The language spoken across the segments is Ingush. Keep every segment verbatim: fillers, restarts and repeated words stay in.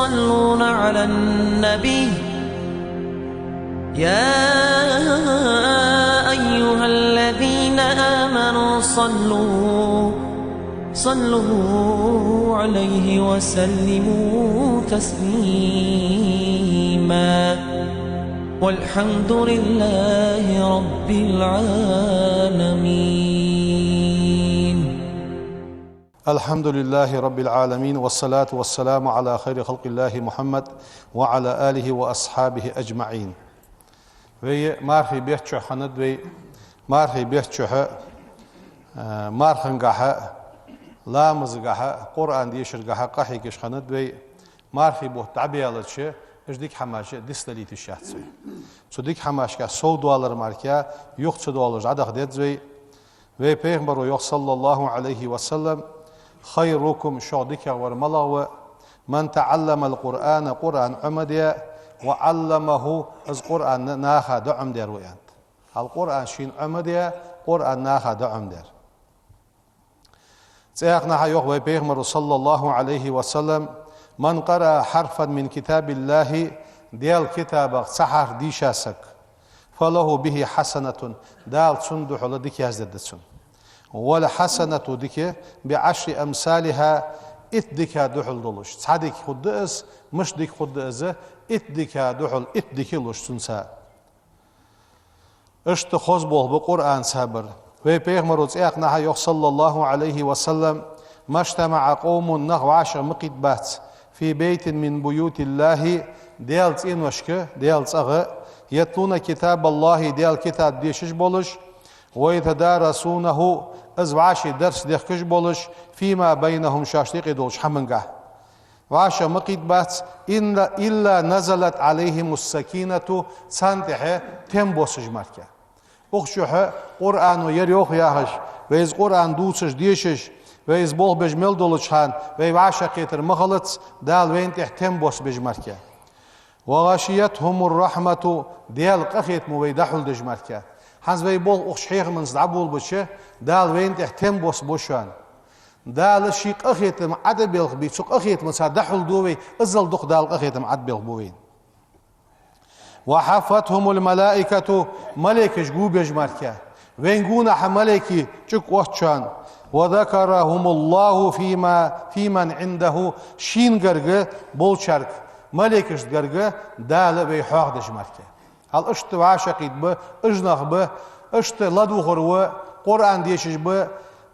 يصلون على النبي. يا أيها الذين آمنوا صلوا، صلوا عليه وسلموا تسليما. والحمد لله رب العالمين. الحمد لله رب العالمين، والصلاة والسلام على خير خلق الله محمد وعلى آله وأصحابه أجمعين. Вай мархий бетта чухь хиннад вай, мархий бетта чухь, э, мархангахьа, ламазгахьа, Къуръан дешаргахьа къахьегаш хиннад вай. Мархий бутт дӀабаьлча, уж дика хӀамаш дицдалийта йиш яц вай. Цу дика хӀамашкахь сов доаллар мара, юха ца доаллаш дӀадаха деза вай. Вай пайхамаро йоах, صلى الله عليه وسلم: خيركم, шух дикагӀвар малагӀа ва, من تعلم القرآن, Къуръан Ӏомадаь, وعلمه, из Къуръан наха дӀаӀомадаьр ва, аьннад. Хьал Къуръан шийна Ӏомадаь, Къуръан наха дӀаӀомадаьр. ЦӀаькханахьа йоах вай пайхамаро, صلى الله عليه وسلم: من قرأ حرفا من كتاب الله, Даьла китабах цхьа хьарф дийша саг, فله به حسنة, Дала цунна духьала дика яздергда цунна. والحسنة, дика, بعشر أمثالها, итт дика духьал долаш. Цхьа дика хургда из, мишта дика хургда из, итт дика духьал итт дика луш цунца. Иштта хоза болх ба Къуръан цхьабар. Вай пайхамаро цӀаькханахьа йоах, صلى الله عليه وسلم: ما اجتمع قوم, нах вӀашагӀкхийтта бац, في بيت من بيوت الله, Даьла цӀеношка, Даьла цӀагӀа, يتلون كتاب الله, Даьла китаб дешаш болаш, ويتدارسونه, из вӀаший дарс дехкаш болаш, فيما بينهم, шоашта юкъе долча хӀамангахь. ВӀашагӀ ма кхийтта бац, إلا نزلت عليهم السكينة, царна тӀехьа тем боссаш мара. Укх чухь Къуръано ер йоах яхаш, вай из Къуръан дувцаш, дешаш, вай из болх беш мел долча хана, вай вӀашагӀкхетар ма хилац, Дала вайна тӀехьа тем боссабеш мара. وغشيتهم الرحمة, Даьла къахетамо вай дӀахьулдеш мара. ХӀанз вай болх укх чу хьехамца дӀаболабича, Дала вайна тӀехьа тем боссабу шоана. Дала ший къахетам Ӏо а белхабий, цу къахетамца дӀахьулду вай, иззал дукха Дала къахетам Ӏо а белхабу вайна. وحفتهم الملائكة, малейкаш гу беш мара. Вайна гонахьа малейкий чӀуг отт шоана. وذكرهم الله فيما، فيمن عنده, шийна гарга болчарга, малейкашта гарга Дала вай хьоахадеш мара. Хьал иштта вӀашагӀкхийтта ба, уж нах ба, иштта ладувгӀар ва, Къуръан дешаш ба,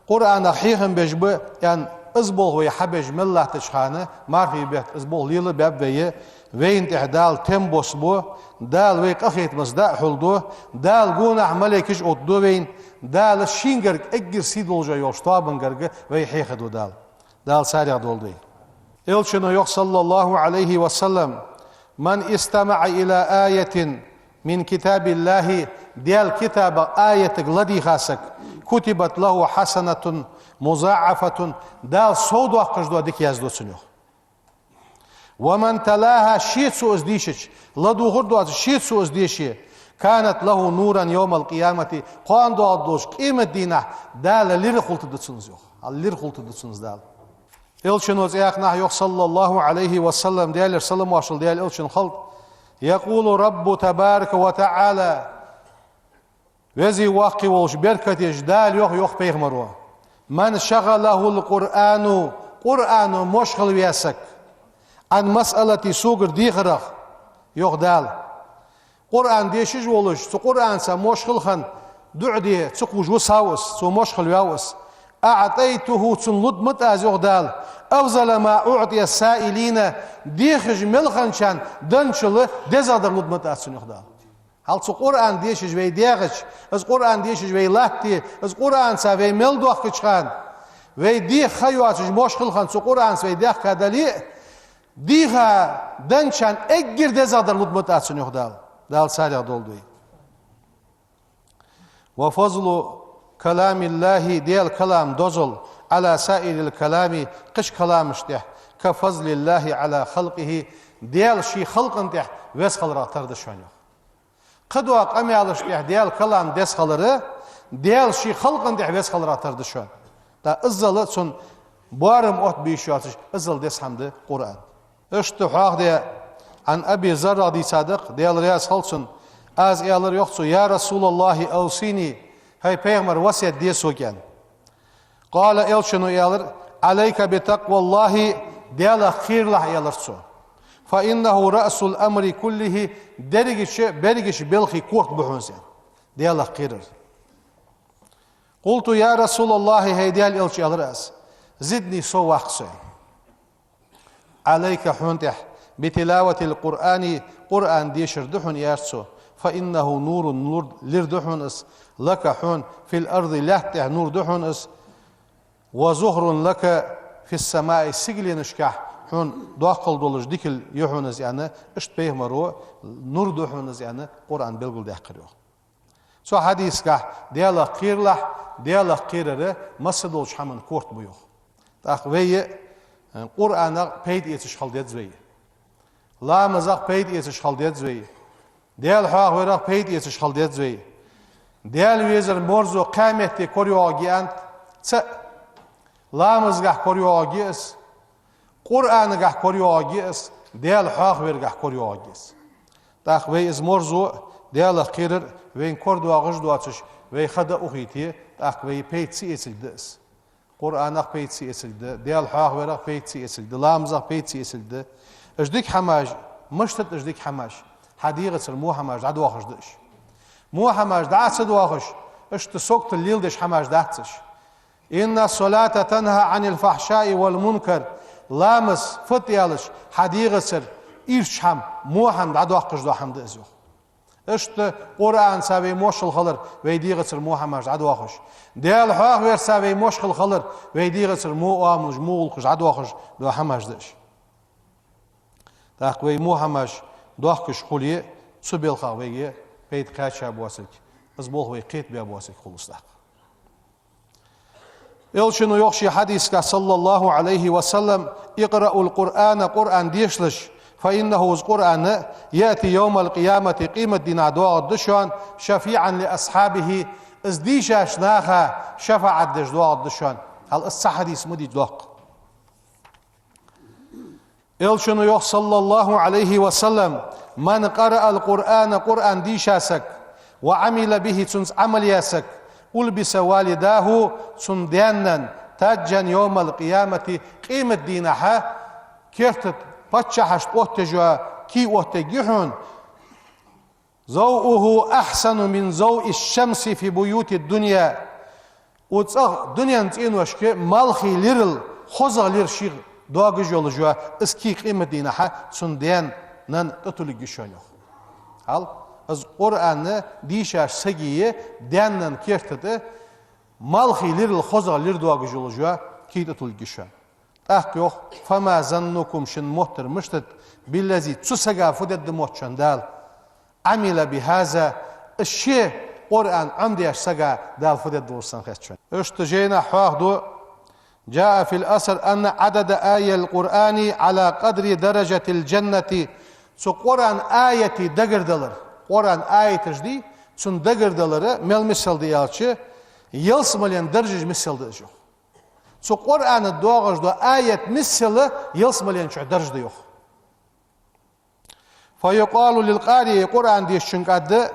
Къуръанах хьехам беш ба, аьнна, из болх вай хьабеш мел латтача хана, мархий бетта из болх лелабаьб вай, вайна тӀехьа Дала тем боссабу, Дала вай къахетамца дӀа а хьулду, Дала гонахьа малейкаш оттаду вайна, Дала шийна гарга эггара сий долаш йолча тоабан гарга вай хьехаду Дала. Дала царех долда вай. Элчано йоах, صلى الله عليه وسلم: من استمع إلى آية من كتاب الله, Даьла китабах аятага ладийгӀа саг, كتبت له حسنة مضاعفة, Дала сов доаккхаш дола дика язду цунна, йоах. ومن تلاها, ше цо из дийшача, ладувгӀар доацаш ше цо из деше, كانت له نورا يوم القيامة, кхоана доагӀаш долча къематдийнахьа Дала лир хулийтаргда цунна из, йоах. Хьал лир хулийтаргда цунна из Дала. Элчано цӀаькханахьа йоах, صلى الله عليه وسلم, Даьлера салам-моаршал Даьла Элчанна хилда: يقول الرب تبارك وتعالى, Веза-Воккха волча беркате волча Дала йоах, йоах пайхамаро: من شغله القرآن, Къуръано мошхал ваь саг, عن مسألتي, согара дехарах, йоах Дала. Къуръан дешаш волаш, цу Къуръанца мошхал хинна дуӀа де ца кхувш висав из, цо мошхал ваьв из. أعطيته, цунна лургда ма аз, йоах Дала, أفضل ما أعطي السائلين, дехаш мел хинначарна денначул дезагӀдар лургда ма аз цунна, йоах Дала. Хьал цу Къуръан дешаш вай дегӀача, из Къуръан дешаш вай латте, из Къуръанца вай мел доахкача хана, вай деха ха йоацаш мошхал хинна цу Къуръанца вай даьхка дале а, дийха денначарна эггара дезагӀдар лургда ма аз цунна, йоах Дала. Дала царех долда вай. وفضل كلام الله, Даьла калама дозал, على سائر الكلام, кхыча каламашта тӀехьа, كفضل الله على خلقه, Даьла ший халкъа тӀехьа веза хиларах тара да шоана, йоах. Кхыдола къамаьлашта тӀехьа Даьла калам деза хилар, Даьла ший халкъа тӀехьа веза хиларах тара да шоана. ТӀаккха иззал цунна боарам оттабе йиш йоацаш, иззал деза хӀама да Къуръан. Иштта хьоахадаьд, عن أبي ذر, дийцад-кх, Даьла раьза хилва цунна, аз аьлар, йоах цо: «يا رسول الله أوصني, хӀай пайхамар, васкет де сога», — аьнна. قال, элчано аьлар: «عليك بتقوى الله, Даьлах кхералахь», — аьлар цо. «فإنه رأس الأمر كله, дерригача, берригача балхий корта ба хьона из», — аьнна. Даьлах кхерар. قلت: «يا رسول الله, хӀай Даьла элча, — аьлар аз, — زدني, сов ваккха со», — аьнна. «عليك, хьона тӀехь, بتلاوة القرآن, Къуръан дешар да хьона, — аьлар цо, — فإنه نور, нур, лир да хьона из, لك, хьона, في الأرض, лаьтта тӀа нур да хьона из, وزخر لك في السماء, сигаленашка хьона доккхал долаш дикал я хьона из», — аьнна, иштта пайхамаро нур да хьона из аьнна, Къуръан белгалдаьккхар, йоах. Цу хьадисагахь Даьлах кхералахь, Даьлах кхерар масса долча хӀаман корта ба, йоах. ТӀаккха вай, э, Къуръанах пайда эцаш хила деза вай. Ламазах пайда эцаш хила деза вай. Даьла хьоахаварах пайда эцаш хила деза вай. Даьла везар, марзо кхаь метте корайоагӀаргья аьннад цаӀ. Ламазагахь корайоагӀаргья из, Къуръанагахь корайоагӀаргья из, Даьла хьоахаварагахь корайоагӀаргья из. ТӀаккха вай из марзо, Даьлах кхерар вайна корадоагӀаш доацаш, вай ха дӀаухийте, тӀаккха вай пайда ца эцилга да из. Къуръанах пайда ца эцилга да, Даьла хьоахаварах пайда ца эцилга да, ламазах пайда ца эцилга да. Уж дика хӀамаш, мишта да уж дика хӀамаш? Хьа дегӀацара во хӀамаш дӀадоахаш да уж. Во хӀамаш дӀа а ца доахаш, иштта саготал леладеш хӀамаш дац уж. «إن الصلاة تنهى عن الفحشاء والمنكر». Ламаз, фуд аьлча, хьа дегӀацара ийрча хӀама, во хӀама дӀадоаккхаш дола хӀама да из, йоах. Иштта Къуръанаца вай мошхал хилар вай дегӀацара во хӀамаш дӀадоахаш. Даьла хьоахаварца вай мошхал хилар вай дегӀацара во оамалаш, во гӀулакхаш дӀадоахаш дола хӀамаш да уж. ТӀаккха вай во хӀамаш доахкаш хуле, цу балхах вайга пайда кхаьча боацилга, из болх вай кхетабе боацилга хул из тӀаккха. Элчано йоах ший хьадисагахь, صلى الله عليه وسلم: «اقرؤوا القرآن, Къуръан дешалаш, فإنه, из Къуръан, يأتي يوم القيامة, къематдийнахьа доагӀаргда шоана, شفيعا لأصحابه, из дийшача наха шафаӀат деш доагӀаргда шоана». Хьал из цхьа хьадис ма дий доккха. Элчано йоах, صلى الله عليه وسلم: «من قرأ القرآن, Къуръан дийша саг, وعمل به, цунца Ӏамал яь саг, ألبس والداه, цун даь-наьна, تاجا يوم القيامة, къематдийнахьа керта тӀа паччахьашта оттаеш йола кий оттаергья хьона, ضوءه أحسن من ضوء الشمس في بيوت الدنيا». Укх цӀагӀа, дунен цӀеношка малхий лирал хозагӀа лир шийх доагаш йолаш йола из кий къематдийнахьа цун даь-наьна тӀатулларгья шоана, йоах. Хьал, из Къуръан дийшача сага даь-наьна керта тӀа малхий лирал хозагӀа лир доагаш йолаш йола кий тӀатулларгья шоана. ТӀаккха йоах: «فما ظنكم, шун моттар мишта да, بالذي, цу сага фу дергда мотт шоана Дала, عمل بهذا, из ше Къуръан Ӏомадеш сага Дала фу дергда луш санна хет шоана». Иштта жайнашка хьоахаду: «جاء في الأثر أن عدد آي القرآن على قدر درجة الجنة». Цу Къуръан аятий дагардалар, Къуръан аяташ дий, цун дагардалар мел мисал да аьлча, ялсмален даржаш мисал да из, йоах. Цу Къуръана доагӀаш дола аят миссел ялсмален чу дарж да, йоах. «فيقال للقارئ», Къуръан дешачунга аргда,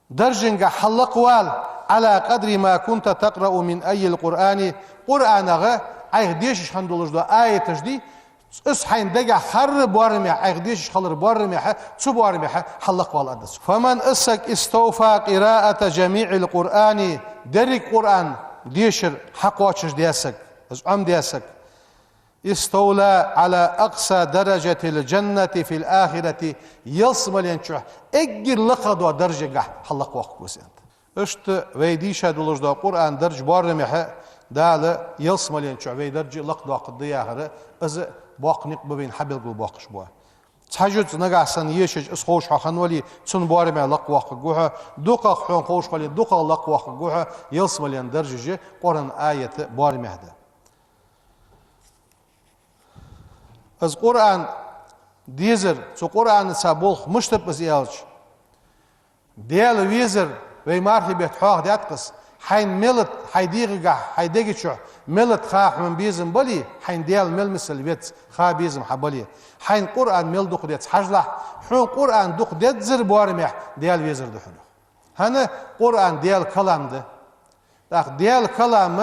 даржагахь хьаллакхвала, «على قدر ما كنت تقرأ من آي القرآن», Къуръанах Ӏайха дешаш хинна долаш дола аяташ дий, из хьайна дагахь хар боарамехь, Ӏайха дешаш хилар боарамехь, цу боарамехь хьаллакхвала аргда цо. «فمن», из саг, «استوفى قراءة جميع القرآن», деррига Къуръан дешар хьакхоачашдаь саг, из Ӏомадаь саг, «استولى على أقصى درجة الجنة في الآخرة», ялсмален чу эггара лакхагӀа дола даржагахь хьаллакхвоаккхаргва из, аьннад. Иштта вай дийша долаш дола Къуръан дарж боарамехь Дала ялсмален чу вай дарж лакхдоаккхаргда яхар, из боккха никъ ба вайна хьабелгалбоаккхаш бола. Цхьа жуз нагахь санна ешаш, из ховш хьо хинна вале, цун боарамехь лакхвоаккхаргва хьо, дукхагӀа хьона ховш хуле, дукхагӀа лакхвоаккхаргва хьо, ялсмален даржаш Къуръан аятий боарамехь да. Из Къуръан дезар, цу Къуръанаца болх мишта ба из аьлча, Даьла везар, вай мархий бетта хьоахадаьд-кх из, Хьайна мел а, хьай дегӀагахь, хьай дега чу мел а ха хьона безам бале, хьайна Даьла мел мисал веза ха безам хьа бале, хьайна Къуръан мел дукха деза хьажалахь, хьона Къуръан дукха деззара боарамехь Даьла везар да хьона. ХӀана? Къуръан Даьла калам да. ТӀаккха Даьла калам,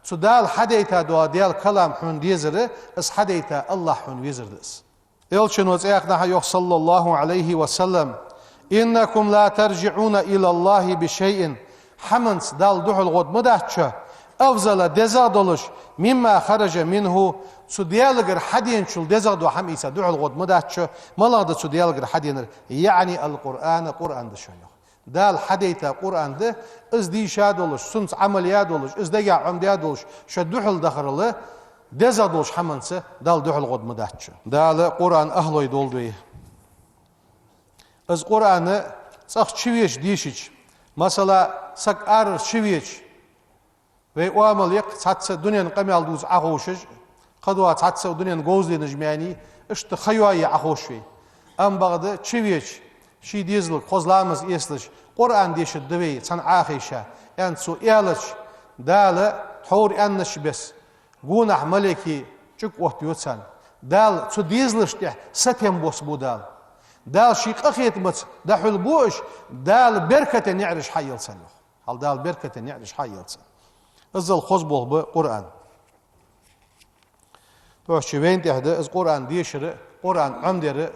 цу Дала хьадайта дола Даьла калам хьона дезар, из хьадайта АллахӀ хьона везар да из. Элчано цхьаькханахьа йоах, صلى الله عليه وسلم: «إنكم لا ترجعون إلى الله بشيء». Хьаманца Далла духьал гӀоргма дац шо, «أفضل», дезагӀа долаш, «مما خرج منه», цу Даьлагара хьаденачул дезагӀа дола хьама ийца духьал гӀоргма дац шо, малагӀа да цу Даьлагара хьаденар, яӀни القرآن, Къуръан да шоана, йоах. Дала хьадайта Къуръан да, из дийша долаш, цунца Ӏамал я долаш, из дагахь Ӏомадаь долаш, шо духьал дахарал, дезагӀа долча хьаманца Далла духьал гӀоргма дац шо. Дала Къуръан ахӀлой долда вай. Из Къуръан цӀагӀа чувеча дешача, масала, саг арара чувеча, вай оамал я-кх цхьацца дунен къамаьл дувца Ӏоховшаш, кхыдола цхьацца дунен говзаленаш маьний, иштта ха йоае Ӏоховш вай. Амма бакъда чувеча, ший дезалга хоза ламаз эцалаш, Къуръан дешаргда вай цхьан Ӏохайша, аьнна цо аьлча, Дала тхьовра аьннача беса, гонахьа малейкий чӀуг оттайо царна. Дала цу дезалашта тӀехь сатем боссабу Дала. Дала ший къахетамца дӀахьулбу уж, Дала беркате наӀараш хьаелл царна, йоах. Хьал Дала беркате наӀараш хьаелл царна. Иззал хоза болх ба Къуръан. Тохача вайна тӀехь да из Къуръан дешар, Къуръан Ӏомадар,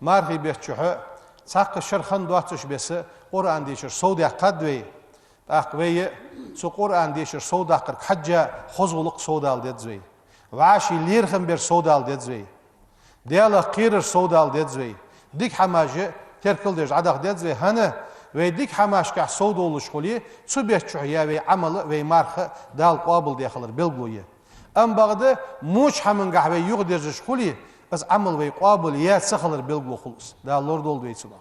мархий бетта чухь цхьаккха шера хинна доацача беса Къуръан дешар совдаьккхад вай. ТӀаккха вай цу Къуръан дешар совдаккхарга хьежжа хоза гӀулакх совдала деза вай. ВӀаший лерхӀам бар совдала деза вай. Даьлах кхерар совдала деза вай. Дика хьамаш теркалдеш дӀадаха деза вай. ХӀана? Вай дика хьамашкахь совдоалаш хуле, цу бетта чухь я вай Ӏамал, вай марха Дала къоабалдеш хилар белгало я. Амма бакъда воча хьамангахь вай юхадерзаш хуле, из Ӏамал вай къоабал яь ца хилар белгало хул из. Дала лорадолда вай цунах.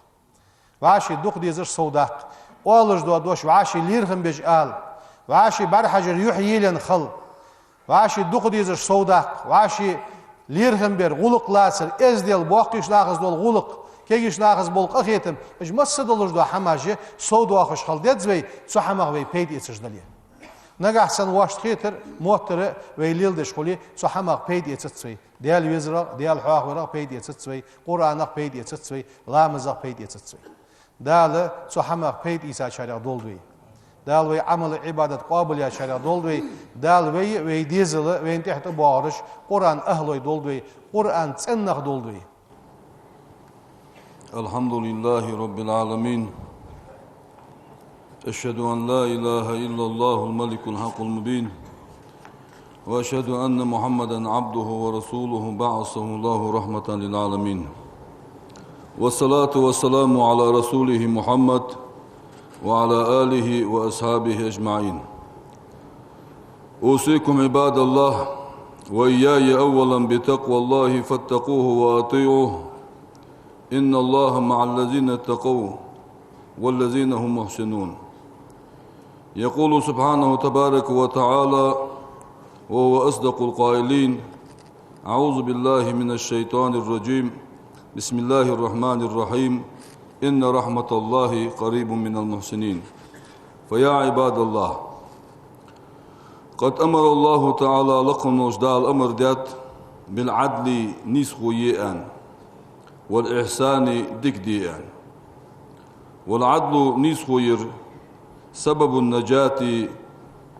ВӀаший дукха дезараш совдаккха. Оалаш дола дош вӀаший лерхӀам беш ала. ВӀаший бӀарахьажар юхь елен хила. ВӀаший дукха дезараш совдаккха. ВӀаший лерхӀам бар, гӀулакх лацар, эздел, боккхийча нахаца дола гӀулакх, кегийча нахаца бола къахетам, уж масса долаш дола хьамаш совдоахаш хила деза вай, цу хьамах вай пайда эцаш дале. Нагахь санна вайна хетар, моттар вай леладеш хуле, цу хьамах пайда эцац вай. Даьла везарах, Даьла хьоахаварах пайда эцац вай, Къуръанах пайда эцац вай, ламазах пайда эцац вай. Дала цу хьамах пайда эцачарех долда вай. Дала вай Ӏамал, Ӏибадат къоабал яьчарех долда вай. Дала вай, вай дезал, вайна тӀехьа тӀабоагӀараш Къуръан ахӀлой долда вай, Къуръан цӀенах долда вай. الحمد لله رب العالمين. أشهد أن لا إله إلا الله الملك الحق المبين. وأشهد أن محمدا عبده ورسوله بعثه الله رحمة للعالمين. والصلاة والسلام على رسوله محمد وعلى آله وأصحابه أجمعين. أوصيكم عباد الله وإياي أولا بتقوى الله فاتقوه وأطيعوه. إن الله مع الذين اتقوا والذين هم محسنون. يقول سبحانه تبارك وتعالى وهو أصدق القائلين: أعوذ بالله من الشيطان الرجيم. بسم الله الرحمن الرحيم. إن رحمة الله قريب من المحسنين. فيا عباد الله، قد أمر الله تعالى, лакха волча Дала амар даьд, بالعدل, нийсхо е аьнна, والإحسان, дика де аьнна. والعدل, нийсхо яр, سبب النجاة,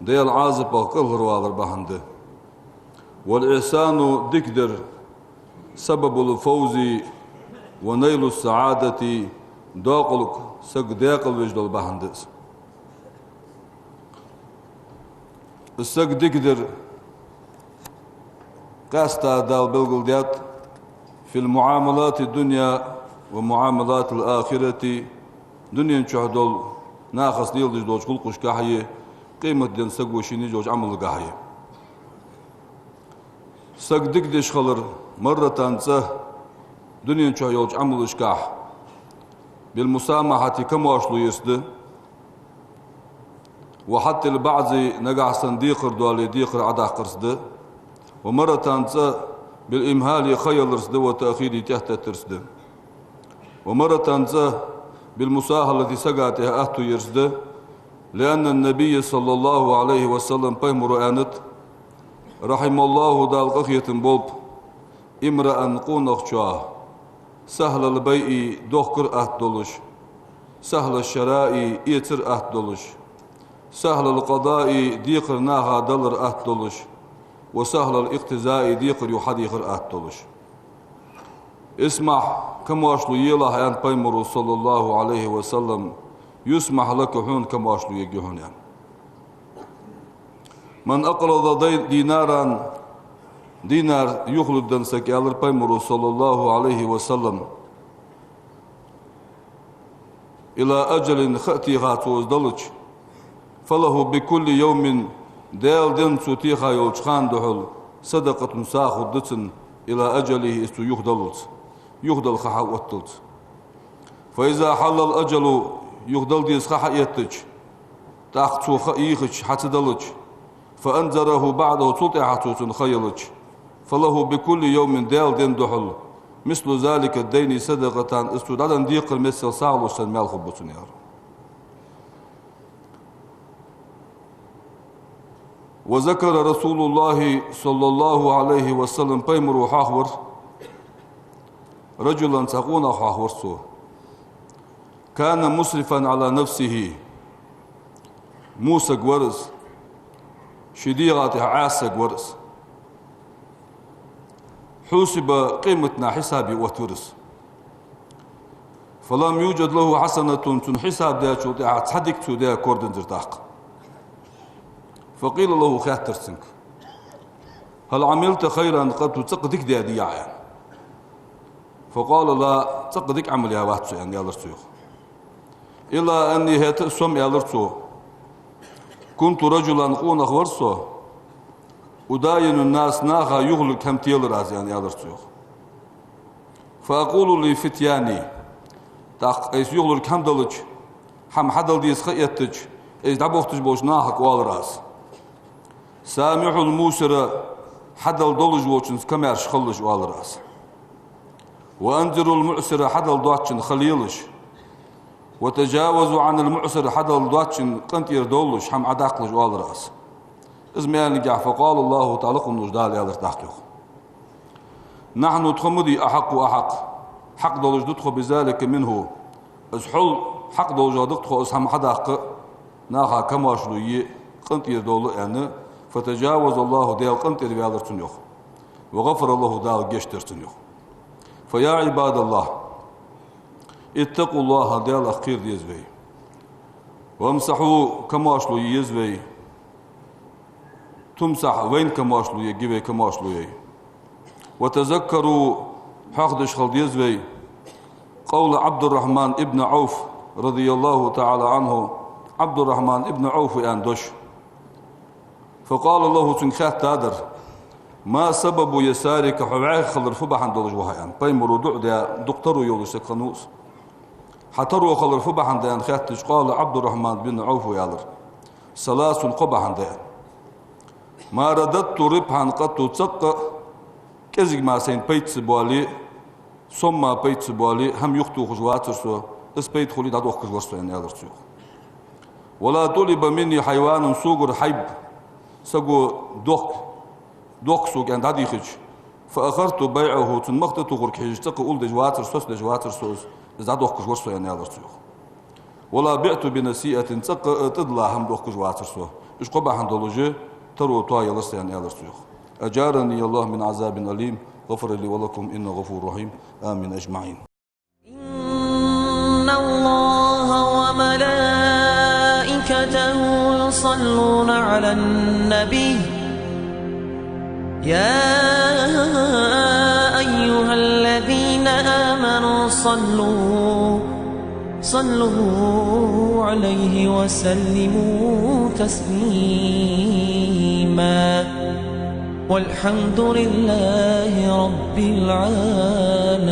Даьла Ӏазапах кӀалхарвалар бахьан да. والإحسان, дика дар, سبب الفوز ونيل السعادة, докъалга саг декъалвеш дола бахьан да из. Саг дика дар, къаьстта Дала белгалдаьд, في المعاملات الدنيا ومعاملات الآخرة, дунен чухь дола нахаца леладеш долча гӀулакхашкахьеи, къематдийнахьа саго шийна йолча Ӏамалгахьеи. Саг дика деш хилар марратанца дунен чухь йолча Ӏамалашкахь بالمسامحة, камоаршал лу ерца да. وحث البعض, нагахь санна декхар доале, декхар Ӏодаккхарца да. ومرة بالإمهال, ха яларца да, والتأخير, тӀехьатеттарца да. ومرة بالمساهلة, сага тӀехьа аьттув ерца да. لأن النبي صلى الله عليه وسلم, пайхамара аьннад: رحم الله, Дала къахетам болба, امرأ, къонахчоа, سهل البيع, дохкар атта долаш, سهل الشراء, эцар атта долаш, سهل القضاء, декхар наха далар атта долаш, وسهل الاقتضاء, декхар юха хьадехар атта долаш. اسمح, камаьршло елахь, аьннад пайхамара, صلى الله عليه وسلم, يسمح لك, хьона камаьршло ергья хьона, аьнна. من أقرض دي-, دينارا, динар юхалургденна саг, аьлар пайхамара, صلى الله عليه وسلم, إلى أجل, ха а техача из далча, فله بكل يوم, Даьла денна цо теха йолча хана духьал, صدقة, сагӀа хургда цунна, إلى أجله, из цо юхадаллалца, юхадала ха хьаотталца. فإذا حل الأجل, юхадала деза ха хьаэттача, тӀаккха цо ха йийхача, хьа ца далча, فأنذره بعده, цул тӀехьагӀа цо цунна ха елча, فله بكل يوم, Даьла денна духьал, مثل ذلك الدين صدقة, из цо дӀаденна декхар мел сагӀа луш санна маьл хургба цунна, аьлар. وذكر رسول الله صلى الله عليه وسلم, пайхамара хьоахавар, رجلا, цхьа къонах хьоахавар цо, كان مسرفا على نفسه, во саг вар из, ший дегӀа тӀа Ӏаса саг вар из. حوسب, къематдийнахьа хьисабе оттавир из. فلم يوجد له حسنة, цунна хьисап даьчул тӀехьагӀа цхьа дика цо даь корадензар тӀаккха. فقيل له, хаьттар цунга: هل عملت خيرا قط, цӀаккха дика даьдий Ӏа, аьнна. فقال: لا, цӀаккха дика Ӏамал яь вац со, аьнна, аьлар цо, йоах. إلا أني, хӀаьта а со-м, аьлар цо, كنت رجلا, къонах вар со, أداين الناس, наха юхалург хӀама телар аз, аьнна, аьлар цо, йоах. فأقول لفتياني, тӀаккха айса юхалург хӀама далча, хӀама хьадала деза ха эттача, айса дӀабохийташ болча нахага оалар аз: سامحوا الموسر, хьадала долаш волчунца камаьрша хилалаш, оалар аз. وأنذروا المعسر, хьадала доацачунна ха лелаш. وتجاوزوا عن المعسر, хьадала доацачунна къинтӀера довлалаш, хӀама Ӏодаккхалаш, оалар аз. Из ма аьллинге, فقال الله تعالى, лакха волча Дала аьлар тӀаккха, йоах: نحن, тхо ма дий, أحق وأحق, хьакъ долаш да тхо, بذلك منه, из хьол хьакъ долаш да тхо, из хӀама хьадаккха, наха камаьршло е, къинтӀера довла, аьнна. فتجاوز الله, Даьла къинтӀера ваьлар цунна, йоах. وغفر له, Дала гешт дир цунна, йоах. فيا عباد الله, اتقوا الله, Даьлах кхера деза вай. وامسحوا, камаьршло е еза вай. تمسح, вайна камаьршло е, ги вай камаьршло е. وتذكروا, хьоахадеш хила деза вай, قول عبد الرحمن بن عوف رضي الله تعالى عنه, Ӏабдуррахьман ибн Ӏауфа аьнна дош. فقال له, цунга хаьттадар: ما سبب يسارك, хьо вӀаьхий хилар фу бахьан долаш ва хьо, аьнна. Пайхамара дуӀа даь, дукха таро йолаш саг хиннав из. Хьа таро хилар фу бахьан да, аьнна, хаьттача, قال عبد الرحمن بن عوف, аьлар: ثلاث, кхо бахьан да, аьнна. ما رددت ربحا قط, цӀаккха а кӀезига мара сайна пайда ца боале, сом мара пайда ца боале, хӀама юхатохаш вацар со, из пайда хуле дӀадохкаш вар со, аьнна, аьлар цо, йоах. ولا طلب مني حيوان, согара хьайба, саго дохк, дохк сога, аьнна, дӀадийхача, فأخرت بيعه, цун мах тӀатохарга хьежаш, цӀаккха улдеш вацар, соцадеш вацар со из, из дӀадохкаш вар со, аьнна, аьлар цо, йоах. ولا بعت بنسيئة, цӀаккха а тӀадилла хӀама дохкаш вацар со. Уж кхо бахьан долаш таро тоаялар са, аьнна, аьлар цо, йоах. أجارني الله من عذاب أليم، غفر لي ولكم، إنه غفور رحيم. آمين أجمعين. إن الله وملائكته يصلون على النبي، يا أيها الذين آمنوا صلوا، صلوا عليه وسلموا تسليما. والحمد لله رب العالمين.